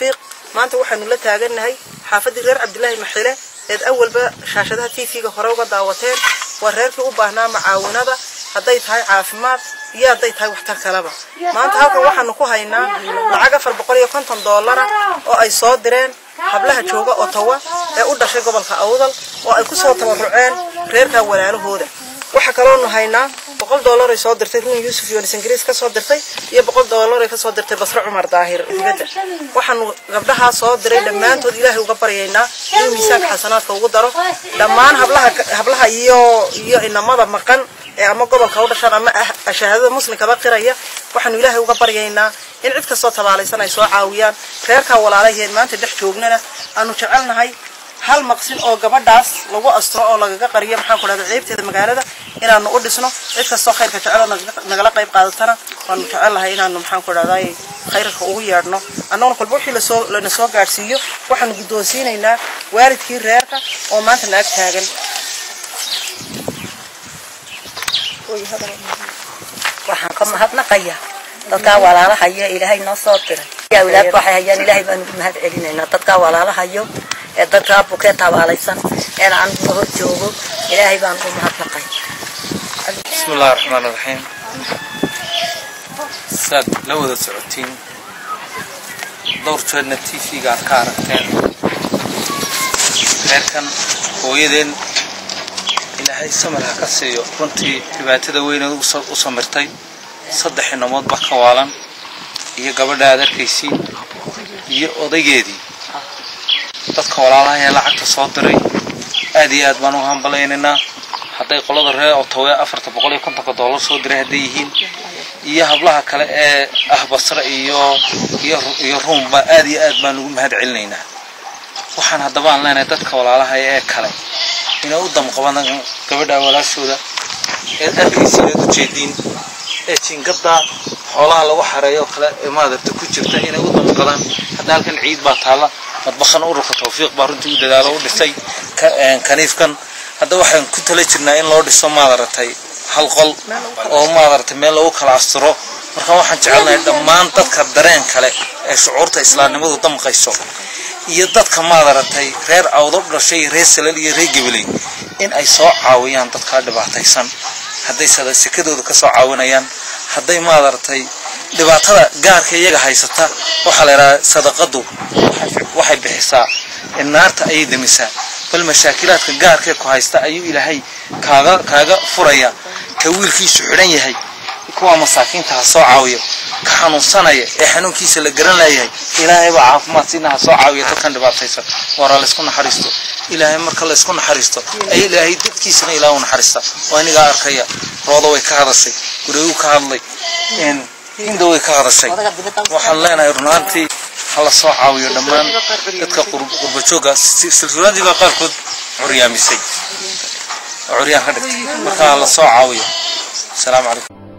Tawfiiq. Maanta waxaanu la taagannahay xaafaddii reer Cabdilaahi Maxile eed awalba shaashadaha TV-ga hore uga daawateen. Waa reerkii u baahnaa macaawinada, hadday tahay caafimaad iyo hadday tahay waxtar kaleba. Maanta halkan waxaanu ku haynaa lacag $450 oo ay soo direen hablaha jooga Ottawa ee u dhashay gobolka Awdal, oo ay kusoo tabaruceen reerka walaalahooda. Waxaa kaloonu haynaa $100 ay soo dirtay Ruun Yuusuf Yoonis, Ingiriis ka soo dirtay, iyo $100 ay kasoo dirtay Basre Cumar Daahir dibadda. Waxaanu gabdhahaa soo diray dhammaantood Ilaahay uga baryaynaa inuu miisaanka xasanaadka ugu daro. Dhammaan hablaha iyo inamada maqan ee ama gobolka u dhashaan ama shahaadada muslimkaba qiraya, waxaanu Ilaahay uga baryaynaa in cid kastoo tabaalaysan ay soo caawiyaan. Reerkaa walaalaheen maanta dhex joognana aanu jecelnahay hal maqsin oo gabadhaas lagu asturo oo lagaga qariyo, maxaan ku dhahda, ceebteeda magaalada, inaanu u dhisno. Cid kastoo khayrka jecel oo nagala qayb qaadatana waanu jecelnahay inaanu, maxaan ku dhahday, khayrka ugu yeedhno. Annaguna kolba wixii lana soo gaadhsiiyo waxaanu guddoonsiinaynaa waalidkii reerka oo maanta na ag taagan. Waxaan ka mahadnaqayaa dadkaa walaalahayo Ilaahay noo soo diray. Awlaad waxay hayaan Ilaahay baan ugu mahad celinaynaa. Dadkaa walaalahayo ee dadkaa bukee tabaalaysan een aan hor joogo, Ilaahay baan ugu mahadnaqay. Bismi Illahi Raxmaan Raxiim. Saad la wada socotiin, dhowr jeerna TV-ga aad ka aragteen, reerkan hooyadeen Ilaahay samir ha ka siiyo. Runtii dhibaatada weyneed u samirtay, saddex inamoodba ka waalan iyo gabadha aad arkaysiin iyo odaygeedii. Dadka walaalaha ee lacagta soo diray aad iyo aad baan u hambalaynaynaa, hadday qolada reer Ottawa $450 soo diray hadday yihiin iyo hablaha kale ee ah Basre iyo Ruumba, aad iyo aad baan ugu mahad celinaynaa. Waxaan haddaba aan leenahay dadka walaalaha ee kale inay u damqabaan gabadha walaashooda eed arkaysiin, eed ujeediin, ee jiingada xoolaha lagu xareeyo kale ee maadarta ku jirta, inay u damqadaan. Hadda halkan ciid baa taalla. Madbakhan Ururka Tawfiiq baa runtii u dadaalo, u dhisay kaniifkan. Hadda waxaan ku tala jirnaa in loo dhiso, maadaragtay, hal qol oo, maadaragtay, meel lagu kala asturo. Marka waxaan jecelnahay dhammaan dadka dareen kale ee shucuurta islaamnimadu damqayso iyo dadka, maadaragtay, reer Awdo dhashay, reer Salal iyo reer Gabiley in ay soo caawiyaan dadkaa dhibaataysan, hadday sekadooda ka soo caawinayaan, hadday, maadaragtay, dhibaatada gaarka iyaga haysata. Waxaa la yidhaha sadaqadu waxay bixisaa naarta, ayay demisaa, bal mashaakilaadka gaarkee ku haysta ayuu Ilaahay kaaga furaya. Ka wiilkiisu xidhan yahay, kuwa masaakiinta ha soo caawiyo. Ka xanuunsanaya ee xanuunkiisa la garan laayahay, Ilaahay baa caafimaad siina, ha soo caawiyo dadkan dhibaataysan. Waraa laysku naxariisto. Ilaahay marka laysku naxariisto ay Ilaahay dadkiisana Ilaah u naxariista. Waa inigaa arkaya, Roodo way ka hadashay, Gureyuu ka hadlay, Hinda way ka hadashay. Waxaan leenahay runaantii ha la soo caawiyo dhammaan dadka qurba jooga. Silsiladii baa qaarkood curyaamisay, curyaan ka dhigtay. Marka ha la soo caawiyo. Asalaamu calaykum.